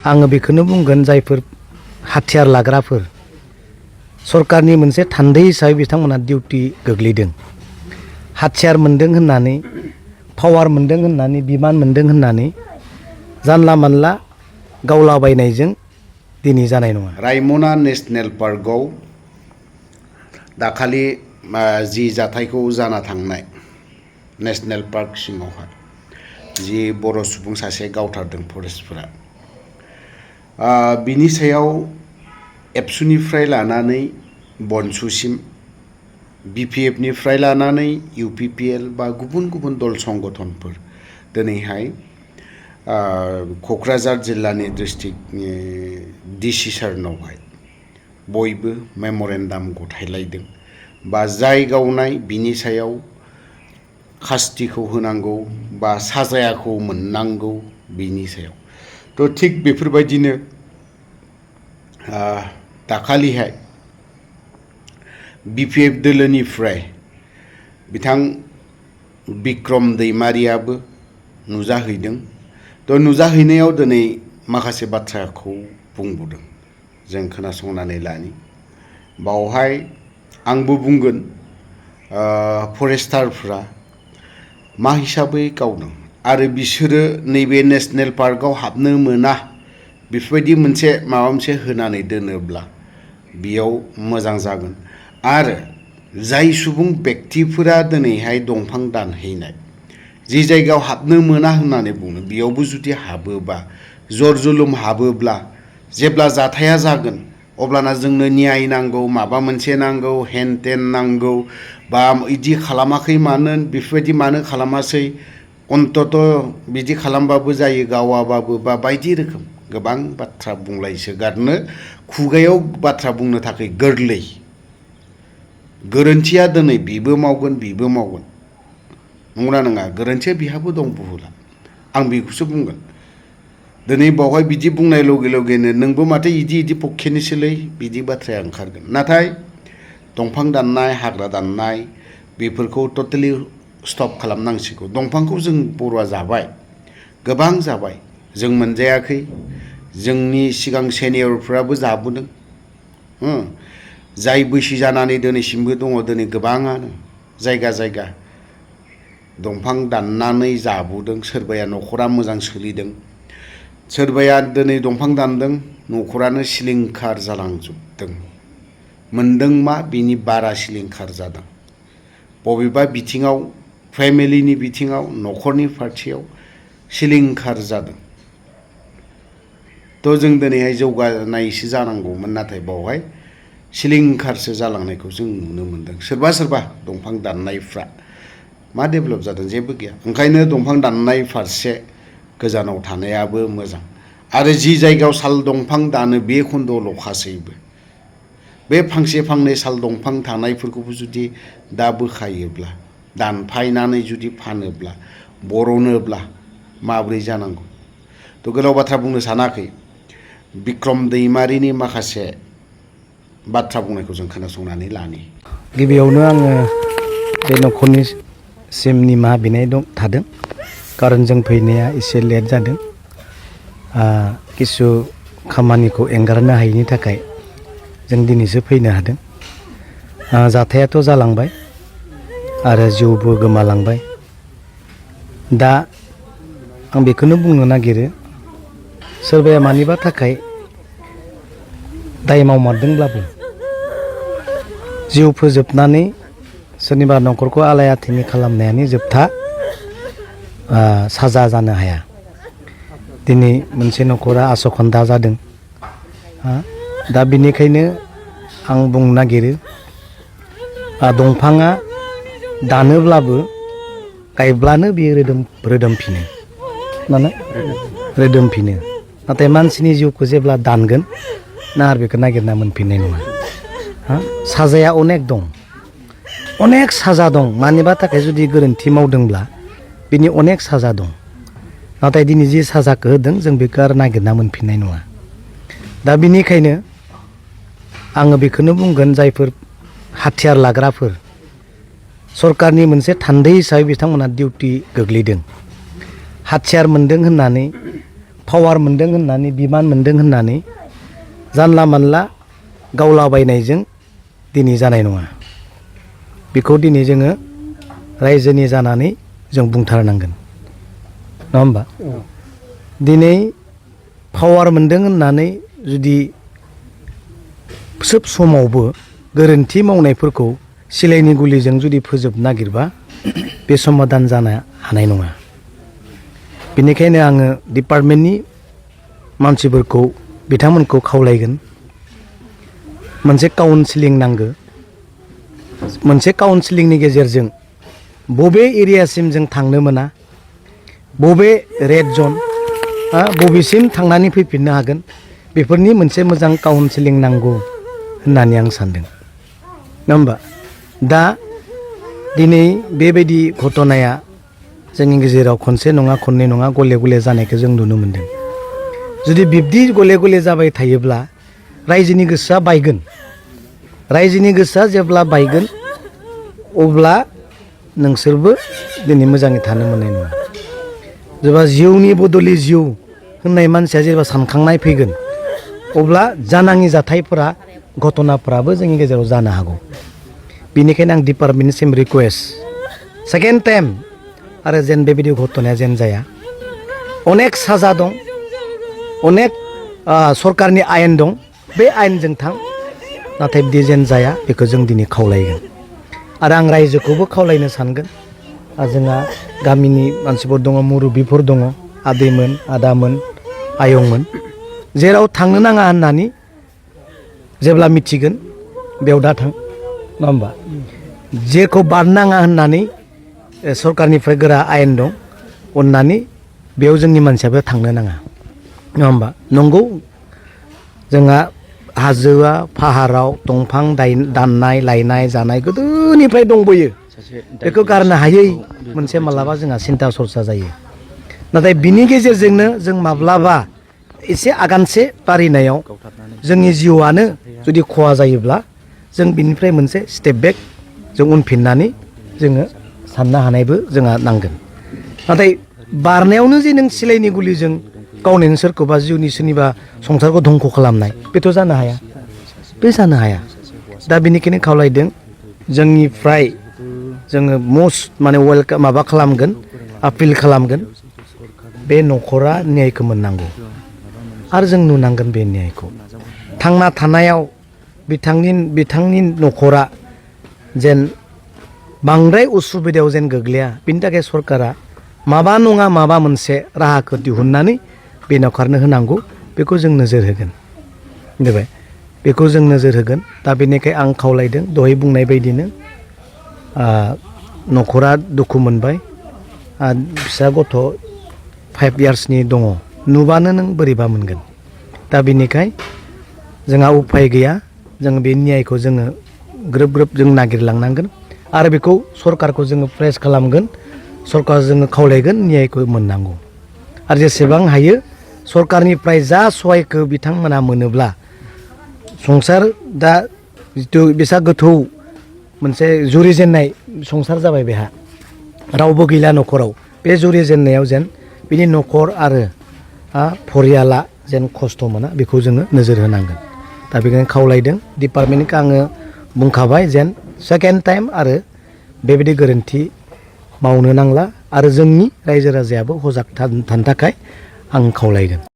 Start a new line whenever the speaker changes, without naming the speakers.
आङो बेखौनो बुंगोन जायफोर हाथियार लाग्राफोर सरकारनि मोनसे थान्दै हिसाबै बिथांमोना डिउटि गोग्लैदों। हाथियार मोनदों होननानै पावार मोनदों होननानै बिमान मोनदों होननानै जानला मानला गावलाबायनायजों दिनै जानाय नङा।
रायमना नेशनेल पार्कआव दाखालि जि जाथायखौ जाना थांनाय नेशनेल पार्क सिङावहाय जि बर' सुबुं सासे गावथारदों फरेस्टफोरा बिनि सायाव एबसुनिफ्राय लानानै बनसुसिम बिपिएफनिफ्राय लानानै इउपिपिएल बा गुबुन गुबुन दल संगठनफोर दिनैहाय क'क्राझार जिल्लानि डिस्ट्रिक्टनि डिसि सारनावहाय बयबो मेम'रेन्डाम गथायलायदों बा जाय गावनाय बिनि सायाव खास्थिखौ होनांगौ बा साजायाखौ मोननांगौ बिनि सायाव। थ' थिग बेफोरबायदिनो दाखालिहाय बिपिएफ दोलोनिफ्राय बिथां बिक्रम दैमारियाबो नुजाहैदों। थ' नुजाहैनायाव दिनै माखासे बाथ्राखौ बुंबोदों जों खोनासंनानै लानि। बावहाय आंबो बुंगोन फरेस्टारफ्रा मा हिसाबै गावदों आरो बिसोरो नैबे नेशनेल पार्कआव हाबनो मोना बेफोरबायदि मोनसे माबा मोनसे होनानै दोनोब्ला बेयाव मोजां जागोन। आरो जाय सुबुं बेक्तिफोरा दिनैहाय दंफां दानहैनाय जि जायगायाव हाबनो मोना होननानै बुङो बेयावबो जुदि हाबोबा जर जुलुम हाबोब्ला जेब्ला जाथाया जागोन अब्लाना जोंनो न्याय नांगौ माबा मोनसे नांगौ हेन टेन नांगौ बा बिदि खालामाखै मानो बेफोरबायदि मानो खालामासै अन्तत बिदि खालामबाबो जायो गावाबाबो बा बायदि रोखोम गोबां बाथ्रा बुंलायसोगारनो खुगायाव बाथ्रा बुंनो थाखाय गोरलै। गोरोन्थिया दिनै बिबो मावगोन बिबो मावगोन नंगौना नङा? गोरोन्थिया बिहाबो दं बुहुला। आं बेखौसो बुंगोन दिनै बावहाय बिदि बुंनाय लगे लगेनो नोंबो माथो इदि पक्षनिसोलै बिदि बाथ्राया ओंखारगोन। नाथाय दंफां दाननाय हाग्रा दाननाय बेफोरखौ टटेलि स्टप खालामनांसिगौ। दंफांखौ जों बर'आ जाबाय गोबां जाबाय जों मोनजायाखै जोंनि सिगां सेनियरफ्राबो जाबोदों। जाय बैसो जानानै दिनैसिमबो दङ दिनै गोबाङानो जायगा जायगा दंफां दाननानै जाबोदों। सोरबाया न'खरा मोजां सोलिदों सोरबाया दिनै दंफां दानदों न'खरानो सिलिंखार जालांजोबदों। मोनदों मा बिनि बारा सिलिंखार जादों। बबेबा बिथिङाव फेमिलिनि बिथिङाव न'खरनि फारसेयाव सिलिंखार जादों। थ' जों दिनैहाय जौगानायसो जानांगौमोन नाथाय बावहाय सिलिंखारसो जालांनायखौ जों नुनो मोनदों। सोरबा सोरबा दंफां दाननायफ्रा मा डेभेलप जादों जेबो गैया। ओंखायनो दंफां दाननाय फारसे गोजानाव थानायाबो मोजां। आरो जि जायगायाव साल दंफां दानो बे खन्द'आव लखासैबो बे फांसे फांनै साल दंफां थानायफोरखौबो जुदि दा बोखायोब्ला दानफायनानै जुदि फानोब्ला बर'नोब्ला माब्रै जानांगौ। थ' गोलाव बाथ्रा बुंनो सानाखै बिक्रम दैमारिनि माखासे बाथ्रा बुंनायखौ जों खोनासंनानै लानि।
गिबियावनो आङो बे न'खरनिसिम निमाहा बिनाय थादों खारन जों फैनाया एसे लेट जादों। किसु खामानिखौ एंगारनो हायैनि थाखाय जों दिनैसो फैनो हादों। जाथायाथ' जालांबाय आरो जिउबो गोमालांबाय। दा आं बेखौनो बुंनो नागिरो सोरबाया मानिबा थाखाय दाय मावमारदोंब्लाबो जिउ फोजोबनानै सोरनिबा न'खरखौ आलाय आथानि खालामनायानो जोबथा साजा जानो हाया। दिनै मोनसे न'खरा आसखान्दा जादों। दा बिनिखायनो आं बुंनो नागिरो दंफाङा दानोब्लाबो गायब्लानो बियो रोदोमफिनो रोदोमफिनो। नाथाय मानसिनि जिउखौ जेब्ला दानगोन ना आरो बेखौ नागिरना मोनफिननाय नङा। साजाया अनेक दं अनेक साजा दं। मानिबा थाखाय जुदि गोरोन्थि मावदोंब्ला बिनि अनेक साजा दं। नाथाय दिनै जि साजाखौ होदों जों बेखौ आरो नागिरना मोनफिननाय नङा। दा बिनिखायनो आङो बेखौनो बुंगोन जायफोर हाथियार लाग्राफोर सरकारनि मोनसे थान्दै हिसाबै बिथांमोना डिउटि गोग्लैदों। हाथियार मोनदों होननानै पावार मोनदों होननानै बिमान मोनदों होननानै जानला मानला गावलाबायनायजों दिनै जानाय नङा बेखौ दिनै जोङो रायजोनि जानानै जों बुंथारनांगोन नङा होमबा दिनै पावार मोनदों होननानै जुदि सोब समावबो गोरोन्थि मावनायफोरखौ सिलायनि गुलिजों जुदि फोजोबनो नागिरबा बे समाधान जानो हानाय नङा बेनिखायनो आङो डिपार्टमेन्टनि मानसिफोरखौ बिथांमोनखौ खावलायगोन मोनसे काउन्सिलिं नांगौ मोनसे काउन्सिलिंनि गेजेरजों बबे एरियासिम जों थांनो मोना बबे रेड जन बबेसिम थांनानै फैफिननो हागोन बेफोरनि मोनसे मोजां काउन्सिलिं नांगौ होननानै आं सानदों नङा होमबा दा दिनै बेबायदि घटनाया जोंनि गेजेराव खनसे नङा खननै नङा गले गले जानायखौ जों नुनो मोनदों जुदि बिब्दि गले गले जाबाय थायोब्ला रायजोनि गोसोआ बायगोन रायजोनि गोसोआ जेब्ला बायगोन अब्ला नोंसोरबो दिनै मोजाङै थानो मोननाय नङा जेब्ला जिउनि बदलि जिउ होननाय मानसिया जेब्ला सानखांनाय फैगोन अब्ला जानाङि जाथायफोरा घटनाफोराबो जोंनि गेजेराव जानो हागौ बेनिखायनो आं डिपार्टमेन्टनिसिम रिकुवेस्ट सेकेन्ड टाइम आरो जेन बेबायदि घटनाया जेन जाया अनेक साजा दं अनेक सरकारनि आयेन दं बे आयेनजों थां नाथाय बिदि जेन जाया बेखौ जों दिनै खावलायगोन आरो आं रायजोखौबो खावलायनो सानगोन जोंहा गामिनि मानसिफोर दङ मुरब्बिफोर दङ आदैमोन आदामोन आयंमोन जेराव थांनो नाङा होननानै जेब्ला मिथिगोन बेयाव दा थां नङा होमबा जेखौ बारनाङा होननानै सरकारनिफ्राय गोरा आयेन दं अननानै बेयाव जोंनि मानसियाबो थांनो नाङा नङा होमबा नंगौ जोंहा हाजोआ फाहाराव दंफां दाननाय लायनाय जानाय गोदोनिफ्राय दंबोयो बेखौ गारनो हायै मोनसे मालाबा जोंहा सिन्था सरसा जायो नाथाय बिनि गेजेरजोंनो जों माब्लाबा एसे आगानसे बारिनायाव जोंनि जिउआनो जुदि खहा जायोब्ला जों बिनिफ्राय मोनसे स्टेप बेक जों उनफिननानै जोङो साननो हानायबो जोंहा नांगोन नाथाय बारनायावनो जे नों सिलायनि गुलिजों गावनि सोरखौबा जिउनि सोरनिबा संसारखौ धंख' खालामनाय बेथ' जानो हाया बे जानो हाया दा बेनिखायनो खावलायदों जोंनिफ्राय जोङो मस्ट माने वेलकाम माबा खालामगोन आपिल खालामगोन बे न'खरा न्यायखौ मोननांगौ आरो जों नुनांगोन बे न्यायखौ थांना थानायाव बिथांनि न'खरा जेन बांद्राय उसुबिदायाव जेन गोग्लैया बिनि थाखाय सरकारा माबा नङा माबा मोनसे राहाखौ दिहुननानै बे न'खरनो होनांगौ बेखौ जों नोजोर होगोन जाबाय बेखौ जों नोजोर होगोन दा बेनिखाय आं खावलायदों दहाय बुंनाय बायदिनो न'खरा दुखु मोनबाय फिसा गथ' 5 इयार्सनि दङ नुबानो नों बोरैबा मोनगोन दा बेनिखाय जोंहा उफाय गैया जों बे न्यायखौ जोङो ग्रोब ग्रोब जों नागिरलांनांगोन आरो बेखौ सरकारखौ जोङो प्रेस खालामगोन सरकार जोङो खावलायगोन न्यायखौ मोननांगौ आरो जेसेबां हायो सरकारनिफ्राय जा सहायखौ बिथांमोना मोनोब्ला संसार दा जिथु बेसा गोथौ मोनसे जुरिजेननाय संसार जाबाय बेहा रावबो गैला न'खराव बे जुरिजेननायाव जेन बिनि न'खर आरो फरियाला जेन खस्थ' मोना बेखौ जोङो नोजोर होनांगोन दा बेखायनो खावलायदों डिपार्टमेन्टखौ आङो बुंखाबाय जेन सेकेन्ड टाइम आरो बेबायदि गोरोन्थि मावनो नांला आरो जोंनि रायजो राजायाबो हजाग थानो थाखाय आं खावलायगोन